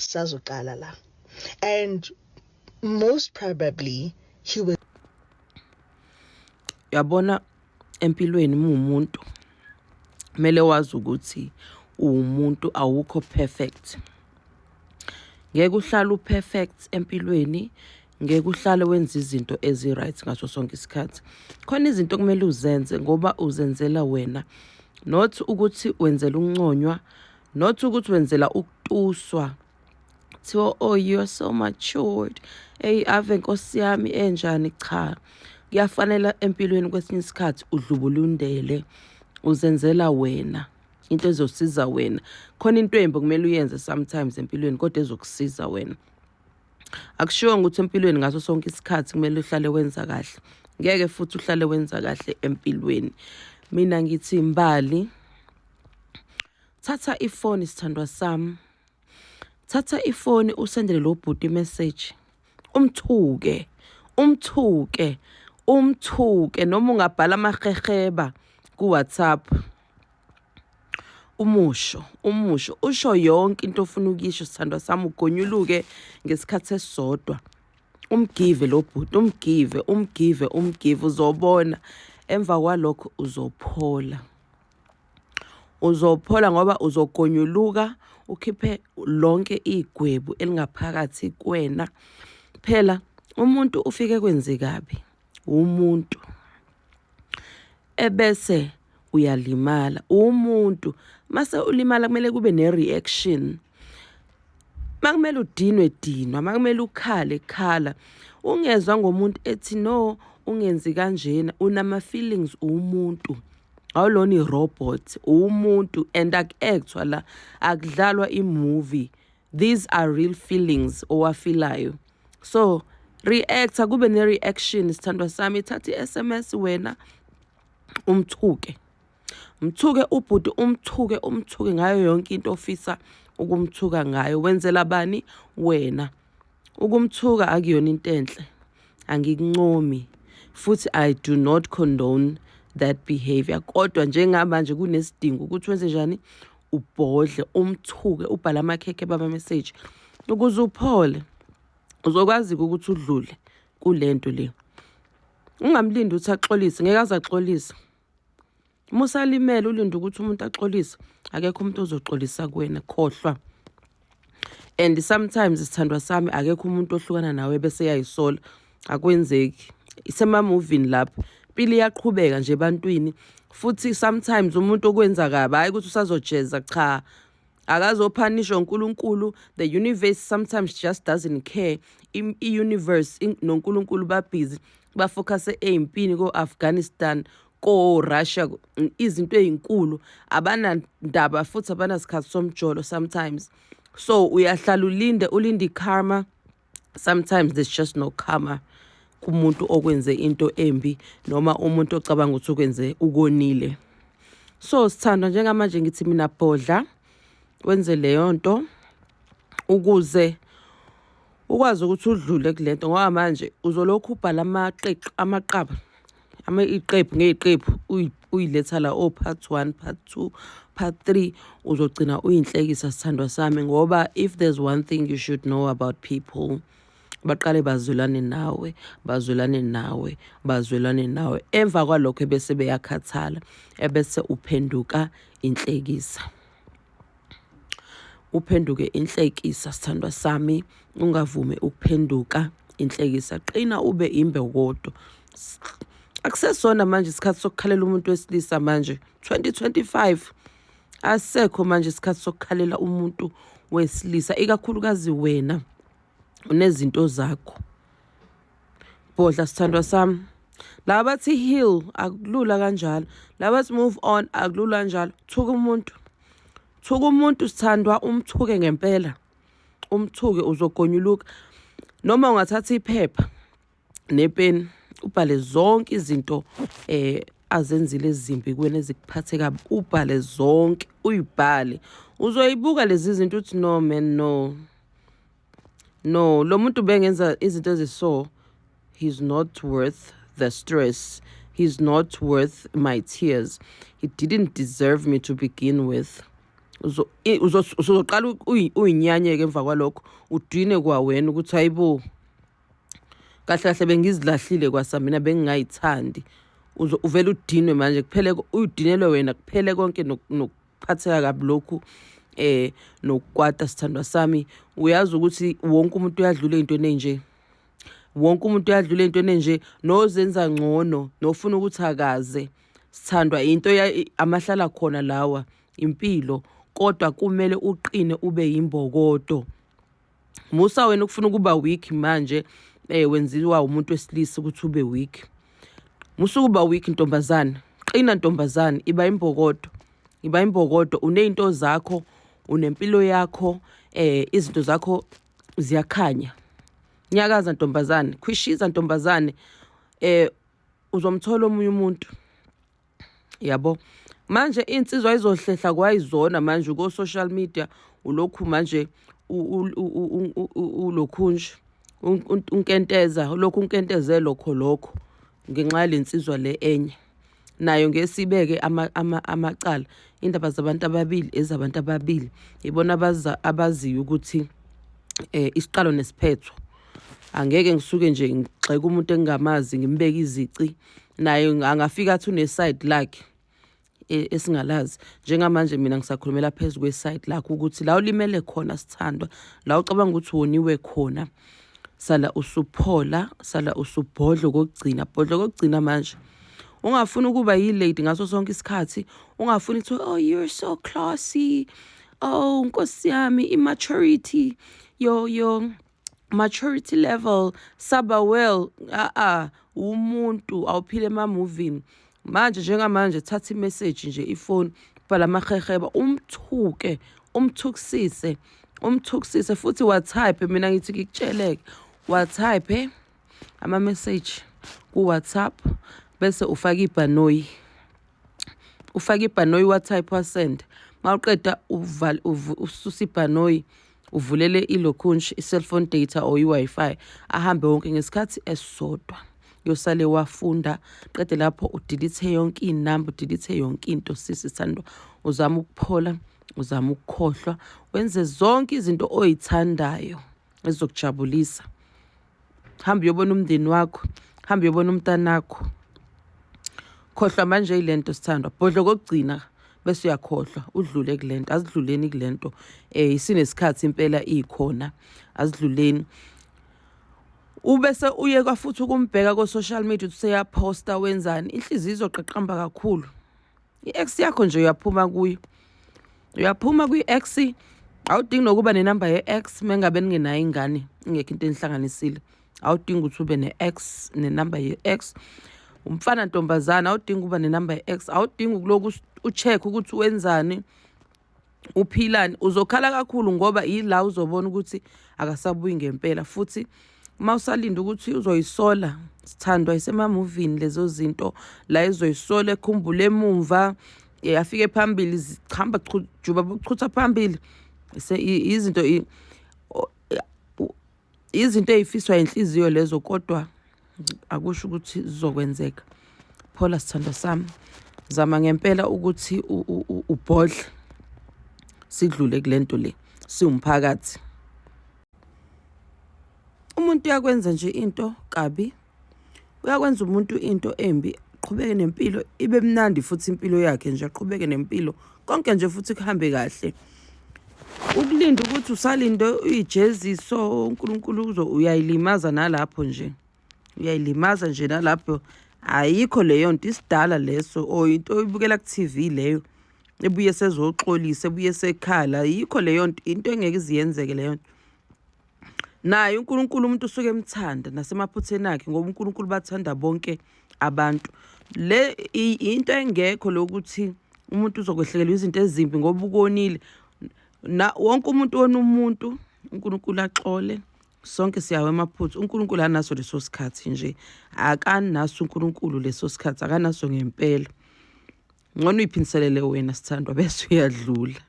Sazoqala la, and most probably he was Yabona, empilweni muwumuntu kumele wazi ukuthi uwumuntu, awukho perfect. Ngeke uhlale uperfect empilweni, ngeke uhlale wenza izinto ezi-right ngaso sonke isikhathi. Khona izinto okumele uzenze ngoba uzenzela wena, not ukuthi wenzela ukunconywa, not ukuthi wenzela ukutuswa, kuthiwa, "Oh, you are so matured, eyi, ave nkosi yami enjani." Cha, kuyafanela empilweni kwesinye isikhathi udlubulundele, uzenzela wena into ezosiza wena. Khona into embi kumele uyenze sometimes empilweni, kodwa ezokusiza wena. Akushiwo ukuthi empilweni ngaso sonke isikhathi kumele uhlale wenza kahle. Ngeke futhi uhlale wenza kahle empilweni. Mina ngithi, Mbali, thatha ifoni, sithandwa sami, thatha ifoni, usendele lo bhuti imessage, umthuke, umthuke, umthuke, noma ungabhala amaheheba ku-WhatsApp, umusho, umusho, usho yonke into ofuna ukuyisho, sithandwa sami, ugonyuluke ngesikhathi esisodwa, umgive lo bhuti, umgive, umgive, umgive. Uzobona emva kwalokho uzophola, uzophola, ngoba uzogonyuluka, ukhiphe lonke igwebu elingaphakathi kuwena. Phela umuntu ufike kwenze kabi umuntu, ebese uyalimala umuntu. Mase ulimala kumele kube ne-reaction. Makumele udinwe, dinwa. Makumele ukhale, khala. Ungezwa ngomuntu ethi, "No, ungenzi kanjena." Unama-feelings, umuntu, awulona i-robot, umuntu, and aku-actwa la, akudlalwa i-movie. These are real feelings owafilayo, so react, akube ne-reaction, sithandwa sami. Thatha i-SMS wena, umthuke, mthuke ubhuti, umthuke, umthuke ngayo yonke into ofisa ukumthuka ngayo. Wenzela bani wena? Ukumthuka akuyona into enhle, angikuncomi futhi, I do not condone that behavior, kodwa njengamanje kunesidingo ukuthi wenze njani, ubhodle, umthuke, ubhale amakhekhe baba message ukuze uphole, uzokwazi ukuthi udlule kulento le. Ungamlindi ukuthi axolise, ngeke aze axolise. Musalimele ulinde ukuthi umuntu axolise, akekho umuntu ozoxolisa kuwena, khohlwa. And sometimes, sithandwa sami, akekho umuntu ohlukana nawe bese yayisola, akwenzeki, isemamovini lapho. Impilo iyaqhubeka nje ebantwini. Futhi sometimes umuntu okwenza kabi, hhayi ukuthi usazojeza, cha, akazophanishwa uNkulunkulu. The universe sometimes just doesn't care. I-universe noNkulunkulu babhizi, bafocuse ey'mpini ko-Afghanistan, ko-Russia, izinto ey'nkulu. Abanandaba futhi abanasikhathi somjolo sometimes. So uyahlala ulinde, ulinde i-karma. Sometimes there's just no karma kumuntu okwenze into embi noma umuntu ocabanga ukuthi ukwenze ukonile. So sithandwa, njengamanje ngithi mina bhodla, wenze leyo nto ukuze ukwazi ukuthi udlule kule nto, ngoba manje uzolokhu ubhala amaqequ, amaqaba, iqephu ngey'qephu, uyiletha la, o-part one, part two, part three, uzogcina uyinhlekisa, sithandwa sami. Ngoba if there's one thing you should know about people, baqale bazwelane nawe, bazwelane nawe, bazwelane nawe, emva kwalokho ebese beyakhathala, ebese uphenduka inhlekisa, uphenduke inhlekisa. Sithandwa sami, ungavumi ukuphenduka inhlekisa, qina, ube imbokodo. Akusesona manje isikhathi sokukhalela umuntu wesilisa. Manje 2025, asekho manje isikhathi sokukhalela umuntu wesilisa, ikakhulukazi wena unezinto zakho. Bhodla, sithandwa sami. Laba bathi heal, akulula kanjalo. Laba bathi move on, akulula kanjalo. Thuka umuntu, thuka umuntu, sithandwa, umthuke ngempela, umthuke, uzogonyuluka. Noma ungathatha iphepha nepeni, ubhale zonke izinto azenzile ezimbi kuwena, ezikuphathe kabi, ubhale zonke, uyibhale, uzoyibuka lezi zinto uthi, "No man, no, no, lo muntu bengenza izinto eziso, he's not worth the stress, he's not worth my tears, he didn't deserve me to begin with." Uzoqala uyinyanyeke emva kwalokho, udine kwawena ukuthi hayibo, kahle kahle bengizilahlile kwasamina, bengingayithandi. Uvele udinwe manje, kuphele, uyidinelwe wena, kuphele konke nokuphatheka kabi lokhu nokukwata. Sithandwa sami, uyazi ukuthi wonke umuntu uyadlula ey'ntweni ey'nje, wonke umuntu uyadlula ey'ntweni enje, nozenza ngcono nofuna ukuthi akaze. Sithandwa, into amahlala khona lawa impilo, kodwa kumele uqine, ube yimbokodo. Musa wena ukufuna ukuba weak manje, wenziwa umuntu wesilisa ukuthi ube weak. Musa ukuba weak, ntombazane, qina ntombazane, iba imbokodo, iba imbokodo. Uney'nto zakho, unempilo yakho, izinto zakho ziyakhanya. Nyakaza ntombazane, khwishiza ntombazane, uzomthola omunye umuntu, yabo. Manje insizwa izohlehla kwayizona manje ko-social media, ulokhu manje ulokhu nje unkenteza, ulokhu unkenteze lokho lokho ngenxa yalensizwa le enye nayo ngesibeke amacala. Indaba zabantu ababili ezabantu ababili, ibona abaziyo ukuthi isiqalo nesiphetho. Angeke ngisuke nje ngigxeke umuntu engingamazi, ngimbeke izici, naye angafika athi une-side lakhe esingalazi. Njengamanje mina ngisakhulumela phezu kwe-side lakho, ukuthi la ulimele khona sithandwa, la ucabanga ukuthi woniwe khona, sala usuphola, sala usubhodlo kokugcina, bhodlo kokugcina. Manje ungafuni ukuba yi-lady ngaso sonke isikhathi, ungafuni kuthiwa, "Oh, you're so classy, oh nkosi yami, immaturity, your maturity level saba." Well, a umuntu awuphile ema-movini manje. Njengamanje thatha i-message nje, ifoni, bhala amaheheba, umthuke, umthukisise, umthukisise futhi wa-type. Mina ngithi ngikutsheleke, wa-type ama-message ku-WhatsApp, bese ufaka ibhanoyi, ufake ibhanoyi, wa-type, wa-send. Mawuqeda ususa ibhanoyi, uvulele ilokhunshi, i-cellphone data or i-Wi-Fi, ahambe wonke ngesikhathi esisodwa. Yosale wafunda, qede lapho u-delete yonke iy'namba, u-delete yonke into. Sisi sithandwa, uzama ukuphola, uzama ukukhohlwa, wenze zonke izinto oyithandayo ezizokujabulisa. Hamba uyobona umndeni wakho, hamba uyobona umntanakho. Khohlwa manje yilento sithandwa, bhodlo kokugcina, bese uyakhohlwa, udlule kulento. Azidluleni kulento, isinesikhathi impela ikhona, azidluleni. Ubese uyeka futhi ukumbheka ko-social media ukuthi useyaphosta, wenzani. Inhliziyo izoqaqamba kakhulu. I-ex yakho nje uyaphuma kuyo, uyaphuma kwi-ex. Awudingi nokuba nenamba ye-ex mengabe ningenayo ingane, ingekho into enihlanganisile. Awudingi ukuthi ube ne-ex, nenamba ye-ex. Umfana ntombazana, awudingi ukuba nenamba ye-ex, awudingi ukuloku u-check ukuthi wenzani, uphilani. Uzokhala kakhulu ngoba yila uzobona ukuthi akasabuyi ngempela. Futhi uma usalinda ukuthi uzoyisola, sithandwa, isemamuvini lezo zinto la ezoyisola, ekhumbule emumva, afike phambili, zihamba juba buchutha phambili. Izinto ey'fiswa inhliziyo lezo, kodwa akusho ukuthi zizokwenzeka. Phola sithandwa sami, zama ngempela ukuthi ubhodle, sidlule kule nto le siwumphakathi. Umuntu uyakwenza nje into kabi, uyakwenza umuntu into embi, qhubeke nempilo, ibe mnandi futhi impilo yakhe nje, aqhubeke nempilo, konke nje futhi kuhambe kahle. Ukulinda ukuthi usalinde uyijeziso uNkulunkulu uzo, uyayilimaza nalapho nje, uyayilimaza nje nalapho. Ayikho leyo nto, isidala leso or into oyibukela ku-TV leyo, ebuye sezoxolisa, ebuye sekhala. Ayikho leyo nto, into engeke iziyenzeke leyo nto. Naye uNkulunkulu umuntu usuke emthanda nasemaphutheni akhe, ngoba uNkulunkulu bathanda bonke abantu. Le into engekho lokuthi umuntu uzokwehlelwa izinto ezimbi ngoba ukonile. Na wonke umuntu wona umuntu, uNkulunkulu axole, sonke siyawa emaphutha. uNkulunkulu anaso leso sikhathi nje, akanaso uNkulunkulu leso sikhathi, akanaso ngempela. Ngcono uyiphindiselele wena sithandwa, bese uyadlula.